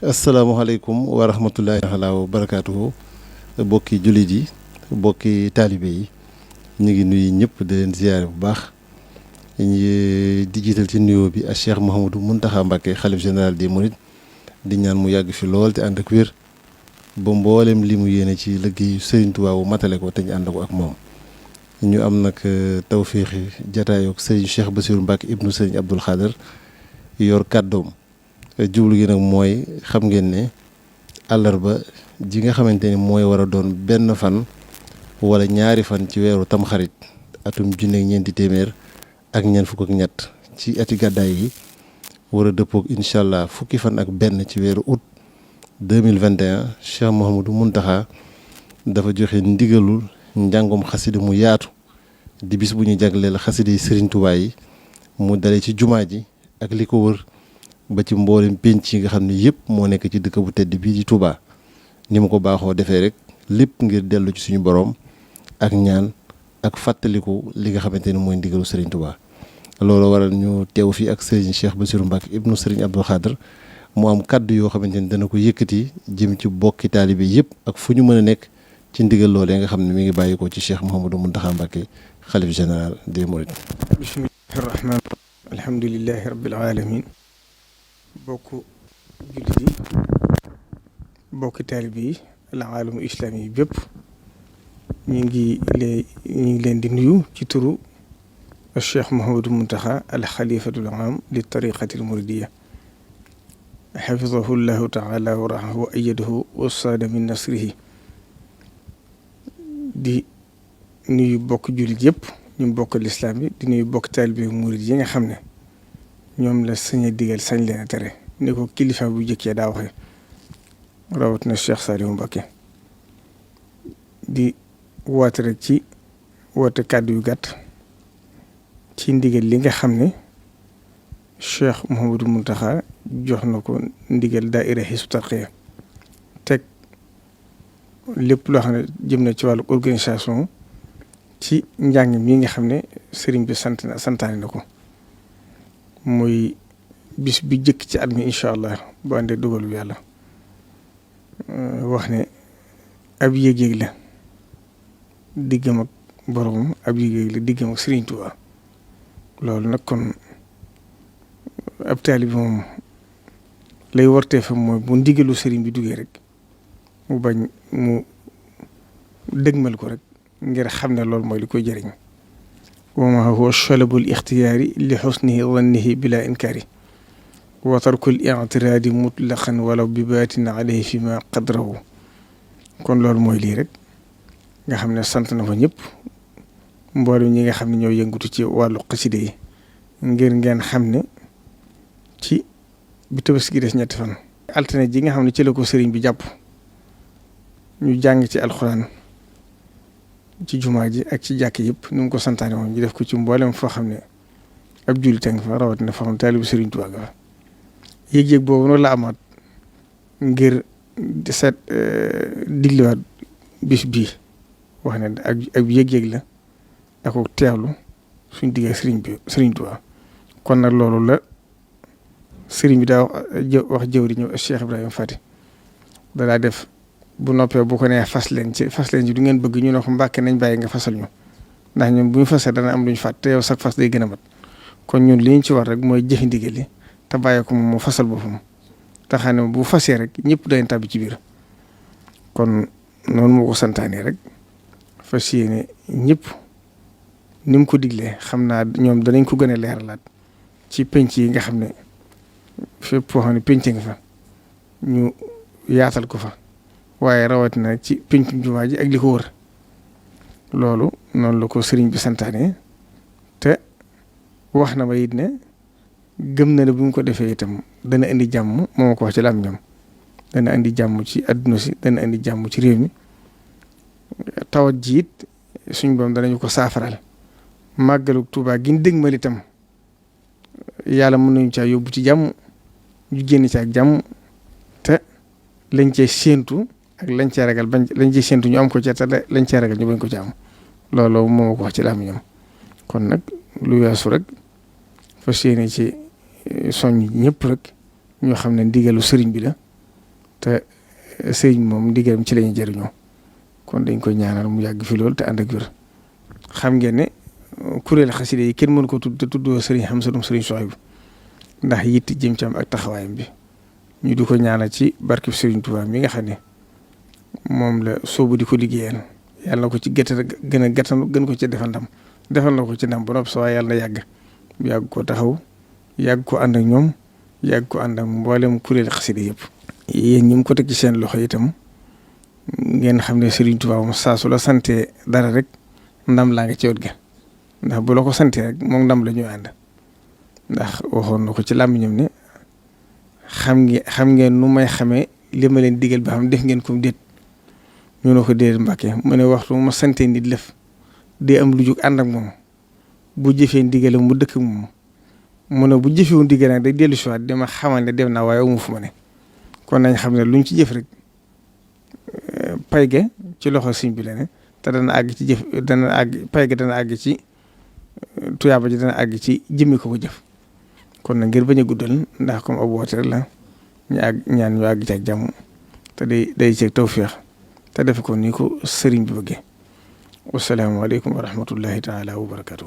asalaamaaleykum wa rahmatullahi taala wa barakaatuhu bokki jullit yi bokki taalibe yi ñu ngi nuyu ñëpp di leen ziyaare bu baax di jiital ci nuyoo bi ak Cheikh Mouhamadou Mountakha Mbacké xalif général des mourides di ñaan mu yàgg fi lool te ànd ak wér ba mboolem li mu yéene ci liggéeyu Serigne Touba wu matale ko te ñu ànd ko ak moom. ñu am nag tawféexi jataayook Serigne Cheikh Bassirou Mbacké ibnu Serigne Abdoul Khader yor kàddoom. jublu gi nag mooy xam ngeen ne àllarba ji nga xamante ni mooy war a doon benn fan wala ñaari fan ci weeru tamxarit atum junne ak ñeenti téeméer ak ñeent fukk ak ñett ci ati gàddaay gi war a dëppoog incha allah fukki fan ak benn ci weeru août 2021 Cheikh Mouhamadou Mountakha dafa joxe ndigalul njàngum xasida mu yaatu di bis bu ñu jagleel xasida yi Serigne Touba yi mu dale ci jumaa ji ak li ko wër ba ci mboolem penc yi nga xam ne yëpp moo nekk ci dëkk bu tedd bii di Touba ni ma ko baaxoo defee rek lépp ngir dellu ci suñu borom ak ñaan ak fàttaliku li nga xamante ne mooy ndigalu Serigne Touba. loolu waral ñu teew fii ak Serigne Cheikh Bassirou Mbacké ibnu Serigne Abdoul Khader mu am kaddu yoo xamante ni dana ko yëkkati jëm ci bokki taalibe yëpp ak fu ñu mën a nekk ci ndigal loolee nga xam ne mi ngi bàyyi ko ci Cheikh Mouhamadou Mountakha Mbacké xalif général des mourides. bismillahi rahmaan alhamdulillahi rabbil alamin bokk jullit yi bokki taalibe yi alaalamu islaami yi bépp ñu ngi leen di nuyu ci turu Cheikh Mouhamadou Mountakha al xalifatul aam li tariqatil muridiyya xafidahu llahu taala wa raxahu wa ayyadahu wa saada min nasrihi di nuyu bokk jullit yëpp ñu bokk lislaam bi di nuyu bokk taalibe murid yi nga xam ne ñoom la sañ a digal sañ leen a tere ni ko kilifa bu jëkkee daa waxe rawatina Cheikh Saliou Mbacké di woote rek ci woote kàddu yu gàtt ci ndigal li nga xam ne Cheikh Mouhamadou Mountakha jox na ko ndigal daayira Hizbut Tarqiyyah teg lépp loo xam ne jëm na ci wàllu organisation ci njàng mi nga xam ne sëriñ bi santaane na ko muy bis bi jëkk ci at mi incha allah bu àndee dugalu yàlla wax ne ab yéeg-yéeg la diggam ak boromam ab yéeg-yéeg la diggam ak Sëriñ Tuubaa loolu nag kon ab taalibe bi moom lay wartee fa mooy bu ndigalu sëriñ bi duggee rek mu bañ mu dëgmal ko rek ngir xam ne loolu mooy li koy jëriñ wa ma huwa salabul ixtiyaari li xusnihi zannihi bila inkaari wa tarkul i'tiraadi mutlaqan walaw bi baatin alayhi fi ma qadrahu kon loolu mooy lii rek nga xam ne sant na fa ñëpp mboolem ñi nga xam ne ñoo yëngatu ci wàllu xaside yi ngir ngeen xam ne ci bi Tabaski des ñetti fan altine ji nga xam ne ci la ko sëriñ bi jàpp ñu jàng ci alxuraan ci jumaa ji ak ci jàkk yëpp ni mu ko santaane moom ñu def ko ci mboolem foo xam ne ab jullit a nga fa rawatina foo xam ne taalibu Sëriñ Tuubaa nga fa yëg-yëg boobu noonu la amaat ngir seet digliwaat bis bii wax ne ak yëg-yëg la ak teewlu suñ digg ak Sëriñ Tuubaa kon nag loolu la sëriñ bi daa wax jëwri ñëw Cheikh Ibrahima Fati dalaa def bu noppee bu ko nee fas leen ci du ngeen bëgg ñu ne ko Mbàkke nañ bàyyi nga fasal ñu ndax ñun bu ñu fasee dana am lu ñu fàtt te yow sax fas day gën a mat kon ñun li ñu ci war rek mooy jëfi ndigal li te bàyyi ko moom mu fasal boppam te xam ne bu fasee rek ñëpp dañ tàbbi ci biir kon noonu moo ko santaanee rek fas yéene ñëpp ni mu ko diglee xam naa ñoom danañ ko gën a leeralaat ci penc yi nga xam ne fépp foo xam ne penc nga fa ñu yaatal ko fa. waaye rawatina ci pencum jumaa ji ak li ko wër loolu noonu la ko sëriñ bi santaane te wax na ba it ne gëm na ne bu ñu ko defee itam dana indi jàmm moo ko wax ci la am ñoom dana indi jàmm ci adduna si dana indi jàmm ci réew mi tawat ji it suñ boom danañu ko saafaral màggalu Tuubaa gi ñu dëgmal itam yàlla mën nañu caa yóbbu ci jàmm ñu génn ci ak jàmm te lañ cee séentu ak lañ cee ragal lañ cee séentu ñu am ko ca te lañ cee ragal ñu bañ ko ci am loolu moo ko wax ci la am ñoom kon nag lu weesu rek fas yéene ci soññ ñëpp rek ñoo xam ne ndigalu sëriñ bi la te sëriñ moom ndigalam ci lañuy jëriñoo kon dañ koy ñaanal mu yàgg fi loolu te ànd ak wér. xam ngeen ne kuréel xasida yi kenn mënu ko tudd te tuddoo sëriñ Hamsatum sëriñ Souhaïbou ndax yitt jëm ci am ak taxawaayam bi ñu di ko ñaanal ci barkeb sëriñ Touba mi nga xam ne moom la soobu di ko liggéeyal yàlla na ko ci gën a gàttanu gën ko ci defal na ko ci ndam ba noppi waaye yàlla na yàgg koo taxaw yàgg ko ànd ak ñoom yàgg ko ànd ak mboolem kuréel xasida yëpp. yéen ñi mu ko teg ci seen loxo itam ngeen xam ne sëriñ Touba moom saa su la santee dara rek ndam laa nga ci wet ga ndax bu la ko santee rek moom ndam la ñuy ànd ndax waxoon na ko ci làmmiñam ne xam ngeen nu may xamee li ma leen digal ba xam def ngeen ko déet ñu ne ko déet Mbàkke mu ne waxtu ma santee nit lëf dee am lu jóg ànd ak moom bu jëfee ndigalam mu dëkk moom mu ne bu jëfewu ndigal nag day dellu si waat dama xamal ne def naa waaye amu fu ma ne kon nañ xam ne luñ ci jëf rek pay ga ci loxo Sëriñ bi la ne te dana àgg ci jëf dana àgg pay ga dana àgg ci tuyaaba ji dana àgg ci jëmmi ko jëf kon nag ngir bañ a guddal ndax comme ab woote rek la ñaan ñu àgg ci ak jàmm te day ceeg tawféex te defe ko ni ko sëriñ bi bëggee wasalaamaaleykum wa rahmatullahi taala wa barakatuh